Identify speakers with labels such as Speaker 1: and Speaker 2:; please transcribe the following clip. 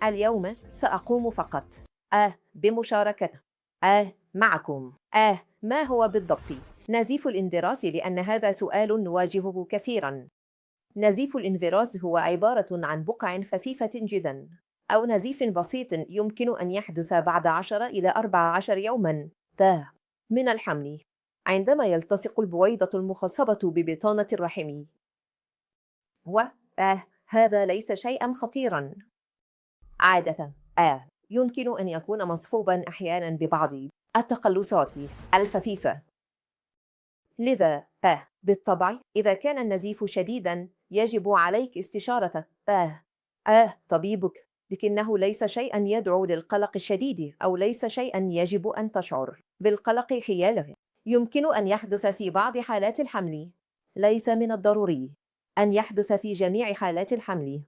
Speaker 1: اليوم سأقوم فقط بمشاركة معكم ما هو بالضبط نزيف الاندراس، لأن هذا سؤال نواجهه كثيرا. نزيف الانفراز هو عبارة عن بقع خفيفة جدا أو نزيف بسيط يمكن أن يحدث بعد 10 إلى 14 يوما من الحمل، عندما يلتصق البويضة المخصبة ببطانة الرحم. و هذا ليس شيئا خطيرا عادة. يمكن أن يكون مصحوبا أحيانا ببعض التقلصات الخفيفة. لذا بالطبع إذا كان النزيف شديدا يجب عليك استشارة طبيبك، لكنه ليس شيئا يدعو للقلق الشديد أو ليس شيئا يجب أن تشعر بالقلق حياله. يمكن أن يحدث في بعض حالات الحمل، ليس من الضروري أن يحدث في جميع حالات الحمل.